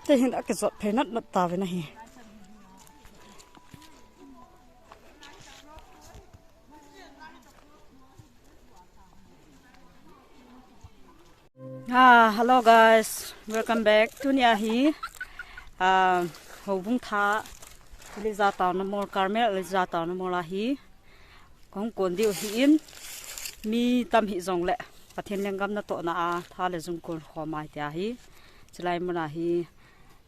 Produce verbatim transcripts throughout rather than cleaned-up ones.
Te hin akijot phei nat nat tauvin ahi. Ah, hello guys, welcome back. Tunia hi, ah, Houbung Tha, Elijah Town a mol, Carmel Elijah Town a mol ahi. Kahung kon diu ahin, mi tam hih jongle, Pathen lenggam natohna a, tha le jung kon khom ai tia hi. Chulai muna hi,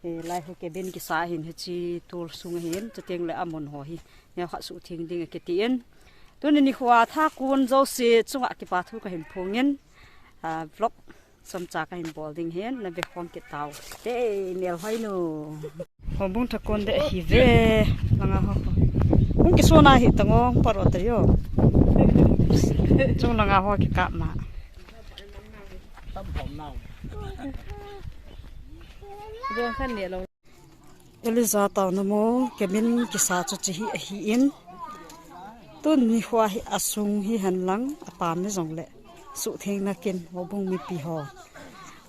eh, lai ho cabin kisa ahin hiche tol sung ahin, chuteng le amun ho hi, neokhat suhtheng ding akitin. Tuni nikho a tha kon jouse chunga kipa thu kahin phongin, ah, vlog chomcha kahin bol ding ahin, na vekhom kit tau. Te, melhoi nu. Houbung Tha kon de ahi ve, langa ho. Hung kisona hi tangong paro ta yo. Chung langa ho kikap ma. Elijah Town a mol, cabin kisa chu hiche hi ahin. Tuni nikho hi asung hihen lang, apam hijongle, suhthengna kin, houbung mipi ho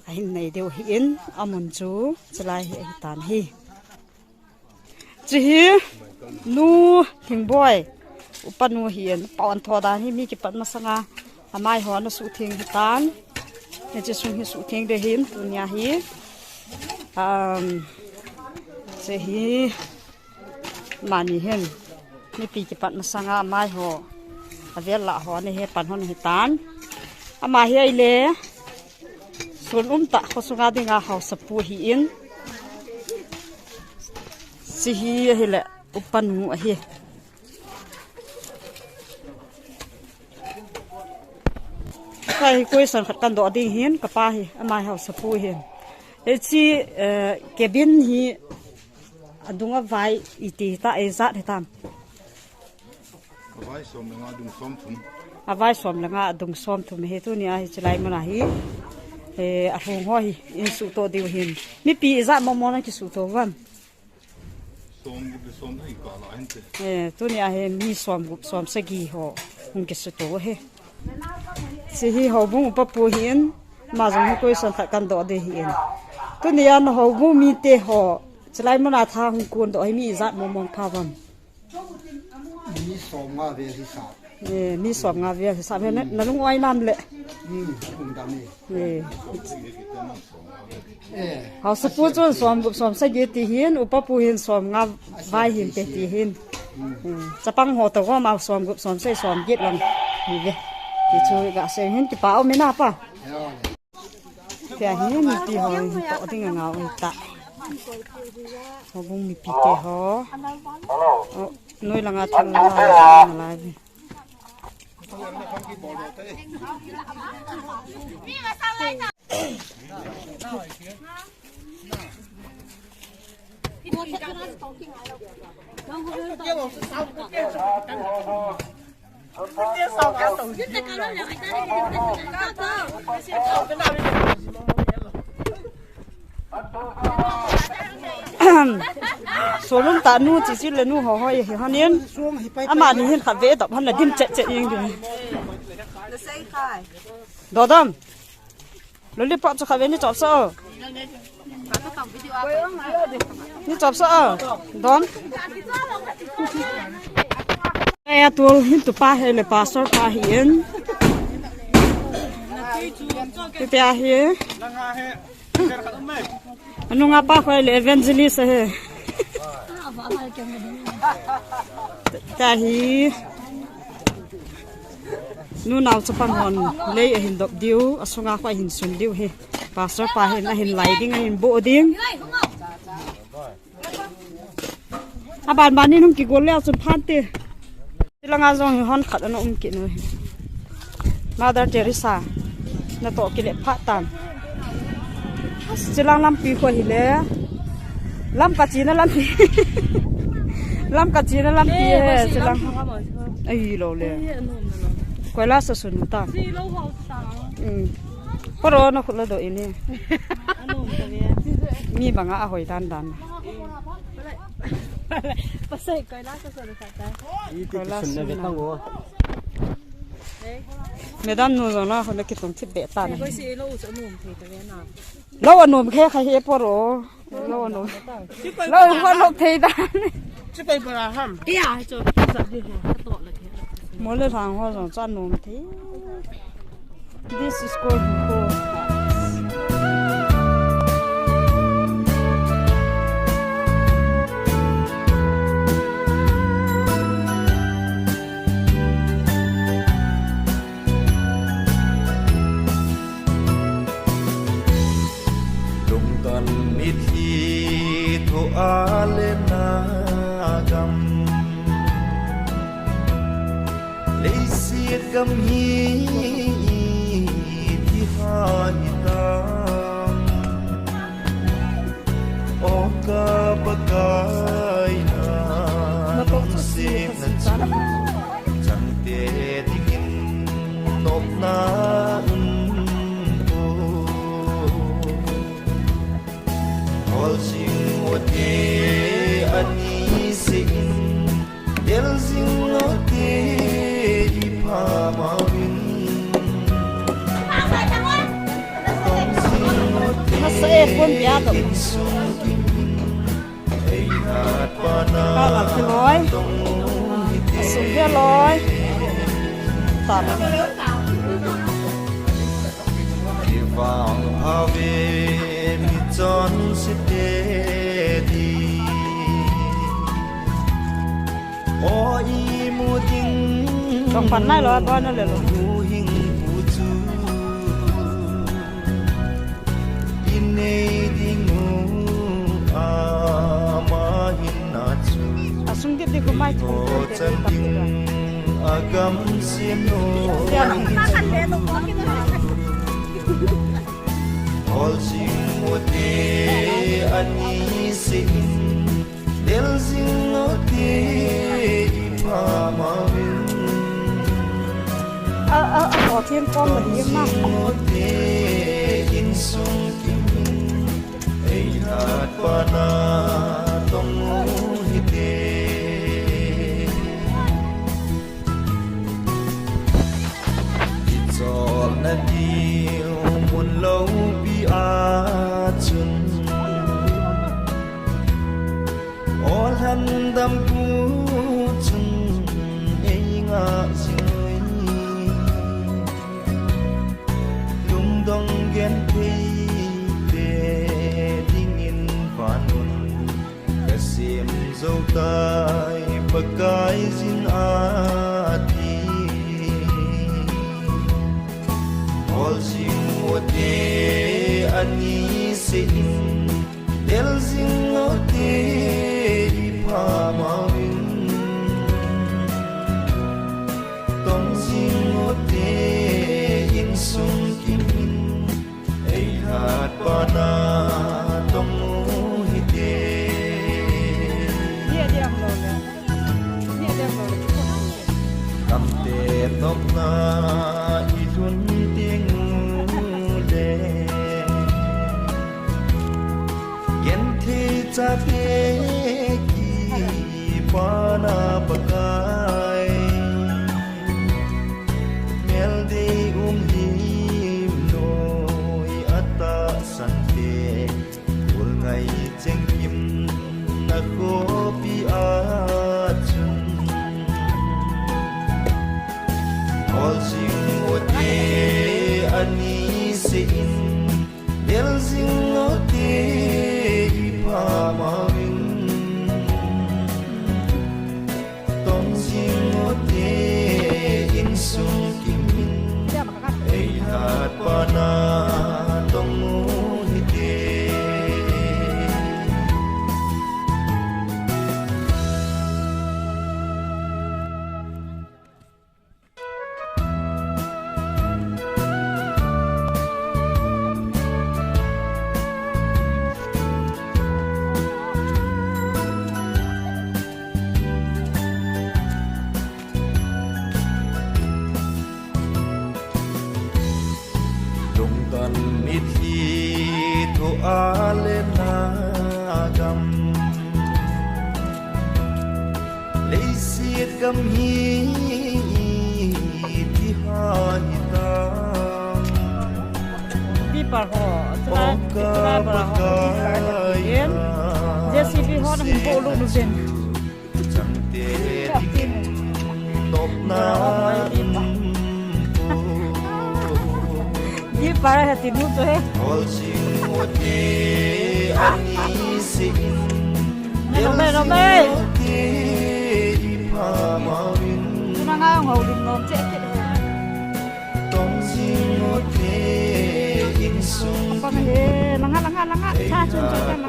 ahin nei diu ahin, amun chu, chulai hi ahitan ahi. Hiche hi, Nu Thingboi, upa nu ahin, pao an tho dan hi, mi kipat masanga, amai ho ana suhtheng ahitan. Hiche sung hi suhtheng ding ahin, tunia hi. Um, hiche hi, amani hin, mipi kipat masanga amai ho, avel lah ho ana hepan hon ahitan. Ama hi ahile, sun umtah kho sunga dinga haosapu ahin. Hiche hi ahile, upa nu ahi. Kei hi question khat kahin doh ding ahin, kapa hi, amai haosapu ahin. Hiche, eh, cabin hi adung avai iti ta, ijat hitam? Avai som le nga, adung som thum. Avai som le nga, adung som thum ahi, tunia hi chulai muna hi. Eh, ahung ho hi, in suhto diu ahin. Mipi ijat momo nakisuhto uvem? Som gup le som sagi kah lah hinte. Eh, tunia hi mi som gup som sagi ho hung kisuhto ahi. Hiche hi houbung upa pu ahin, ama jong hi question khat kahin doh ding ahin. Tunia na houbung mite ho, chulai muna tha hung kon doh hi mi ijat momo pha uvem? Mi som nga vel hisap. Eh, mi som nga vel hisap. He, na, na lung oi nam le. Hmm, lung dam e. Eh. Eh. Haosapu chun som gup som sagi ti ahin, upa pu hin som nga vai hinte ti ahin. Hmm. Chapang ho toh gom a som gup som sagi som get lang. Hi ve. Ti chu gasei ahin, kipa um e na pa. Tia hi mipi ho hi toh ding angao ahitai. Houbung mipi te ho. O, noi langa thil la, la, la. Solum ta nu chi chi le nu ho ho hi honin. Amani hin khat ve dop hon la dim chet chet jing ding. Dodom. Lollipop chu khat ve ni chop sa o. Ni chop sa o. Dom. Aya tul hin tu pa hi le pastor pa hi in. Tia hi. Anunga pa khoi le evangelist ahi. Tia hi. Nunao chapang hon lei ahin dop diu, asunga kho ahin sun diu hi. Pastor pa hin ahin lai ding, ahin boh ding. Aban ban in hung kigol le achun phan te. Chulanga jong hi hon khat ana um kit nu hi. Mother Teresa. Natoh kile phat tan. Chulang lampi kho hi le. Lam kachina lampi. Lam kachina lampi he, chulang. Ai lo le. Koila sa sun ta. Mm. Paro na khut la do ini. Mi banga ahoi dan dan. Pasai koila sa sun ta. Koila sun na. Madam nu jong na, na kitum thip be ta na. Lo anom khe kha he poro. Lo anom. Lo ho lo thei ta. Chu pai para ham. Mole thang ho jong cha nom thei. This is called Hingkho. Lungdon mitlhi thu a le na gam. Leiset gam hi thi ha hi tam. O ka Pakai na lungsetna chu changte dingin nopna um ko. Hol jing u te ani se in, del jing u te i pha ma win. Tong jing u te Masa e, phone pia ka. Insung kim in, ei hat pa na Ka la ki loi. Tong u hi te. Asung dia loi. Ta na. Kivang ave mi chonse te di. O imu ding. Tong pan nai lo, a to na le lo. Hu hing pu chu. Inei ding u ama hin na chu. Asung kit di khu mai thong. Ho thong chan te ding ta. Agam sino. Hol jing u te ani se in, del jing u te i pha ma win. A, a, a, o thim kom la hi ma. Jing u te insung kim in. Ei hat pa na tong u hi te. I cholna diu mun lo pi a chun. O lhandam pu chun ei nga jing. Lungdong genthei te dingin vanun ka sem jou tai Pakai jin a ti. Hol jing u te ani se in, del jing u te i pha ma win. Tong jing u te insung kim in, ei hat pa na tong u hi te. Ni a diam lo le. Ni a diam lo le. Tamte topna i lhun ding u le. Genthei chate kipana Pakai. Mel dei um lim noi a tahsan te. Ul ngai cheng kim na khopi a chun. Hol jing u te ani se in, del jing u te i pha ma win. Tong jing u te insung kim in, ei hat pa na tong u hi te. Lungdon mitlhi thu a le na gam. Leiset gam hi ti ha Par ho, chulai, chulai par ho, JCB hon hung bol lut uvin. Ji para ha ti nu to he. Nom e, nom e. Tuna nga hung houlim nom cheh cheh. Pang he, langa, langa, langa. Cha chun cha langa.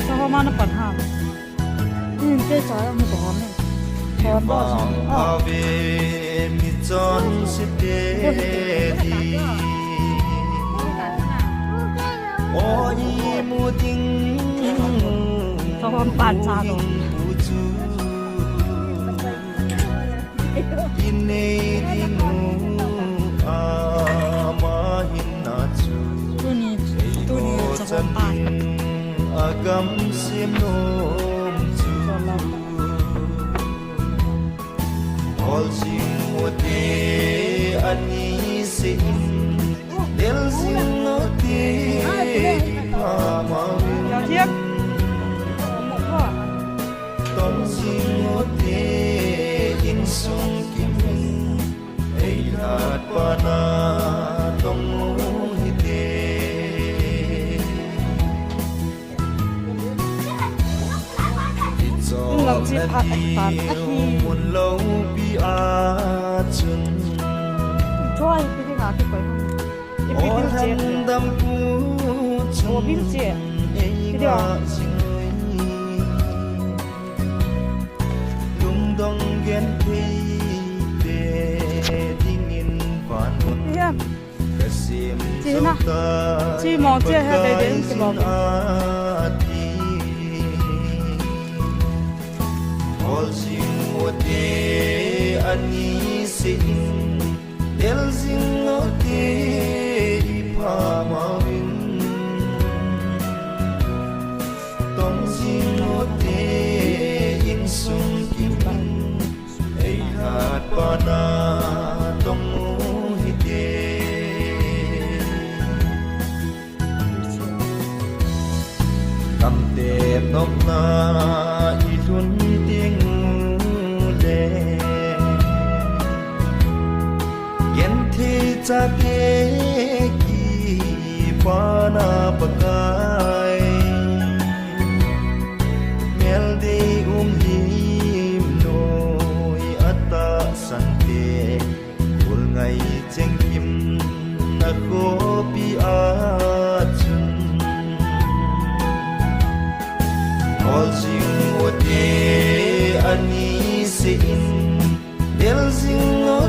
Sa ho ma na pan ham. Tin te cha mu ko ham. Hon ba. Ave mi chon si te di. O i mu ding. Sa ho pan cha lo. Inei ding u ama hin na chu. Tuni, tuni chapang pa. Agam sim nom chu. Hol jing u te ani se in. Del jing u te i pha ma u. Tong jing u te insung kim. Ei hat pana tong u hite. Ichol na diu mun loupi a chun. Choi, pi ding a kikoi. Ipi bil che. Ohan dam pu chun. O bil che. Ei nga jing. Lungdong genthei te dingin vanmun. Ka sim jou tai Pakai jin ati. Hol jing u te ani se in. Del jing u te i pha ma u in. Tong jing u te insung kim in. Ei hat pana tong u hite. Kamtep nopna i lhun ding u le. Genthei chate kipana Pakai. Mel dei um him noi a tahsan te. Ul ngai cheng kim na khopi a chun. Hol jing u te ani se in. Del jing u